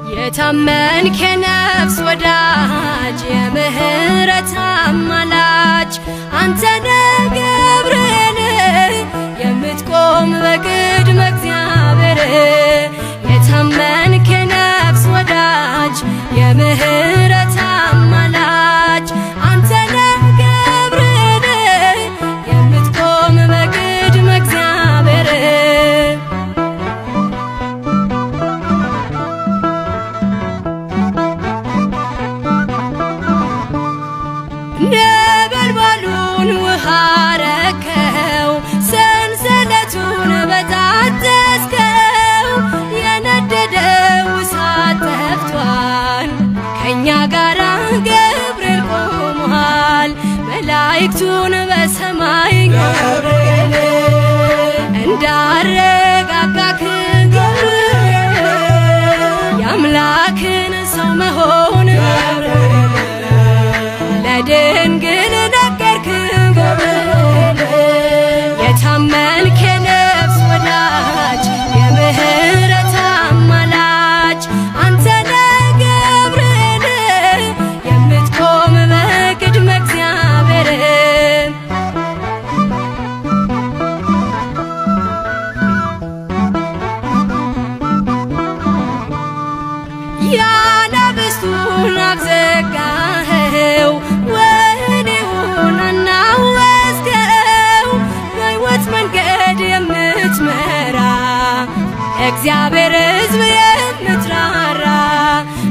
የታመንክ የነፍስ ወዳጅ የምህረት አማላጅ አንተ ነህ ገብርኤል የምትቆም በቅድመ እግዚአብሔር። የታመንክ የነፍስ ወዳጅ የምህረት አማላጅ አንተ ነህ ገብርኤል የምትቆም በቅድመ እግዚአብሔር። ነበልባሉን ውሃ ረከው፣ ሰንሰለቱን በጣጠስከው፣ የነደደው እሳት ጠፍቷል። ከእኛ ጋር ገብርኤል ቆሟል። መላእክቱን በሰማይ ገብርኤል እንዳረጋጋክ ገብርኤል የአምላክን ሰው መሆን ገብርኤል ለድንግል ነገርክ። ገብርኤል የታመንክ የነፍስ ወዳጅ የምህረት አማላጅ አንተ ነህ ገብርኤል የምትቆም በቅድመ እግዚአብሔር። የአናብስቱን አፍ ዘጋኸው፣ ወህኒውን አናወጽከው፣ በሕይወት መንገድ የምትመራ እግዚአብሔር ሕዝብ የምትራራ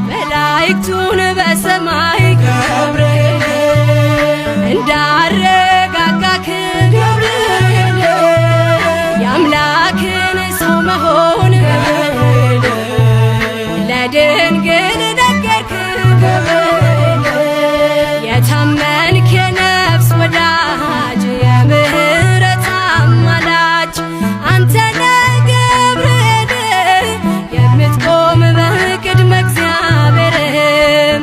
መላእክቱን በሰማይ ገብርኤል እንዳረጋጋክ ገብርኤል የአምላክን ሰው መሆን ገብርኤል ለድንግል ነገርክ። ገብርኤል የታመንክ የነፍስ ወዳጅ የምህረት አማላጅ አንተ ነህ ገብርኤል የምትቆም በቅድመ እግዚአብሔር።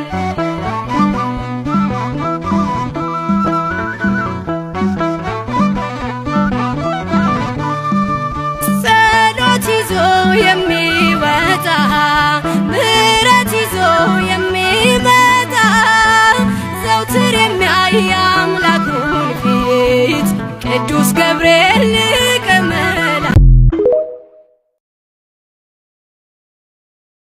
ጸሎት ይዞ የሚወጣ፣ ምሕረት ይዞ የሚመጣ፣ ዘውትር የሚያይ